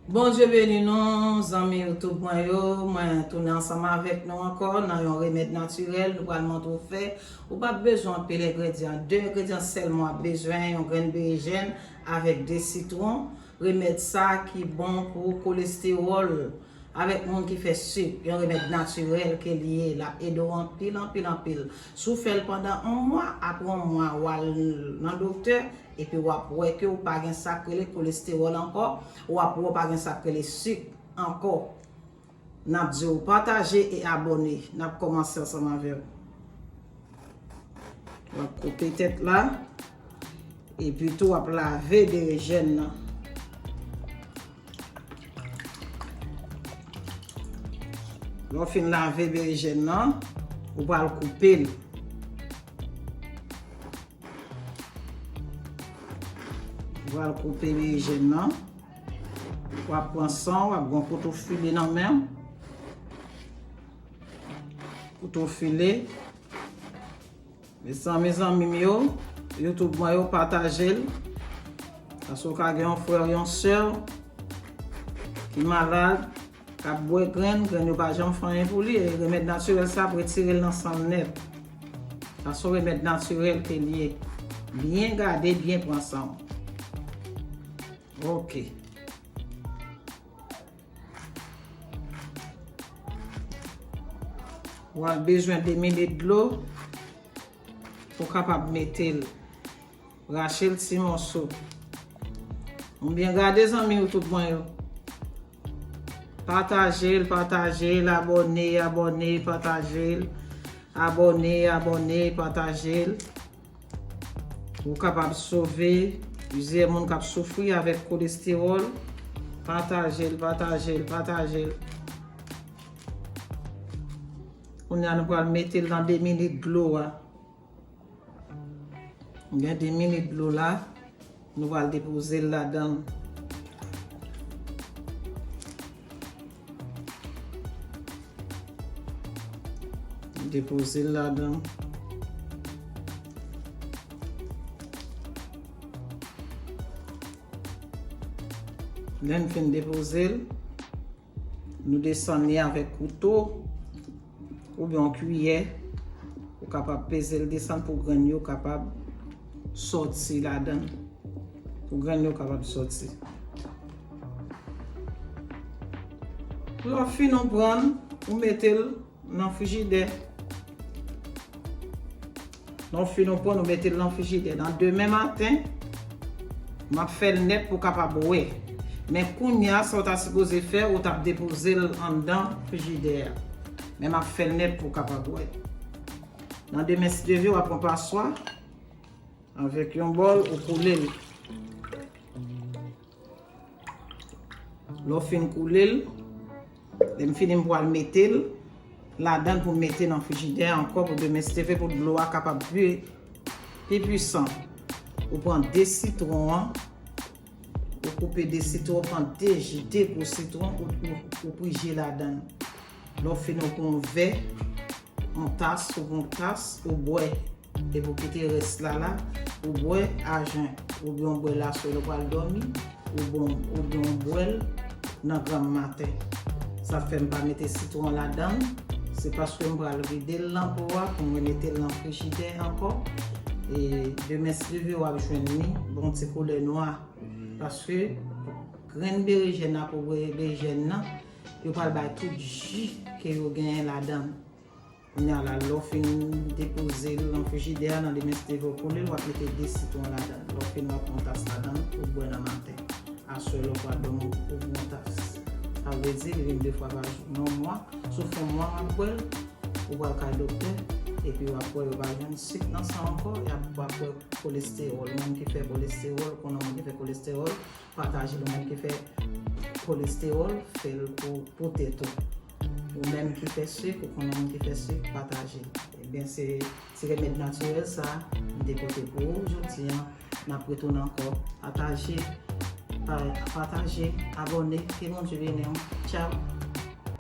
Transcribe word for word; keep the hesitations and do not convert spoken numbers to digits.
Bondye beni nou, zanmi YouTube mwen yo. Mwen tounen ansanm avèk nou ankò nan yon remèd natirèl nou pral montre w fè. Ou p ap bezwen anpil engredyan. De engredyan sèlman w ap bezwen, yon grenn berejèn avèk de sitwon. Remèd sa ki bon pou kolestewòl avèk moun ki fè sik. Yon remèd natirèl ke li ye. L ap ede w anpil, anpil, anpil. Si w fè l pandan yon mwa, apre yon mwa, w al nan doktè, epi w ap wè ke w pa gen sa k rele kolestewòl ankò, w ap wè w pa gen sa k rele sik ankò. N ap di w pataje e abòne. N ap kòmanse ansanm avè w. W ap koupe tèt la, epi tou w ap lave berejèn nan. Lè w fin lave berejèn nan, ou pral koupe l. Ou pral koupe berejèn nan. W ap pran san, w ap gen yon kouto file nan men w. Kouto file. Mezanmi, zanmi m yo, YouTube mwen yo, pataje l. Paske w ka gen yon frè, yon sè ki malad, k ap bwè grenn, grenn yo pa janm fè anyen pou li. E remèd natirèl sa ap retire l nan san l nèt. Sa se yon remèd natirèl ke l ye. Byen gade, byen pran san w. Ok. W ap bezwen de mili dlo pou w kapab mete l. Rache l ti mòso. Oubyen gade zanmi YouTube mwen yo. Pataje l, pataje l, abòne, abòne, pataje l. Abòne, abòne, pataje l. Ou kapab sove plizyè moun k ap soufri avèk kolestewòl. Pataje l, pataje l, pataje l. Kounye a, nou pral mete l nan de mili dlo a. Gen de mili dlo la. Nou pral depoze l ladan l. Depoze l ladan. Lè n fin depoze l, nou desann li avèk kouto oubyen yon kiyè. Ou kapab peze l desann pou grenn yo kapab sòti ladan l. Pou grenn yo kapab sòti. Lè w fin, ou pran l, ou mete l nan frijidè. Lè w fin, ou pran l, ou mete l nan frijidè. Nan demen maten, m ap fè l nèt pou w kapab wè. Men kounye a, sa w ta sipoze fè, ou t ap depoze l anndan frijidè a. Men m ap fè l nèt pou w kapab wè. Nan demen, si Dye vle, w ap pran paswa. Avèk yon bòl, ou koule l. Lè w fin koule l, lè m fini, m pral mete l ladan l pou m mete nan frijidè ankò pou demen, si Dye vle, pou dlo a kapab pi, pi pwisan. Ou pran de sitwon an, ou koupe de sitwon, pran de ji, de gwo sitwon, ou, ou, ou prije ladan l. Lè w fini, ou pran yon vè, yon tas, ou pran yon tas, ou bwè. Epi w kite rès la la, ou bwè a jen, oubyen w bwè l aswè lè w pral dòmi, oubyen, oubyen w bwè l nan granm maten. Sa fè m pa mete sitwon ladan l, se paske m pral vide l nan po a pou mwen mete l nan frijidè ankò. E demen, si Dye vle, w ap jwenn li, bon ti koulè nwa. Paske grenn berejèn ak po berejèn nan, yo pral bay tout ji ke yo genyen ladan l. Kounye a la, lè w fin depoze l nan frijidè a, nan demen, si Dye vle, w koule l, w ap mete de sitwon ladan l. Lè w fin, w ap pran yon tas ladan l, ou bwè nan maten. Aswè, lè w pral dòmi, ou pran yon tas. Sa vle di, li vin de fwa pa jou. Nan yon mwa, si w fè yon mwa w ap bwè l, ou pral kay doktè, epi w ap wè yo pa jwenn sik nan san w ankò, e ap, w ap wè kolestewòl. Ou menm ki fè kolestewòl, ou konn yon moun ki fè kolestewòl, pataje l. Ou menm ki fè kolestewòl, fè l pou, pou tèt ou. Ou menm ki fè sik, ou konn yon moun ki fè sik, pataje l. Ebyen, se ti remèd natirèl sa a m te pote pou ou jodi a. N ap retounen ankò. Pataje, pa, pataje, abòne. Ke Bondye beni w. Tchaw.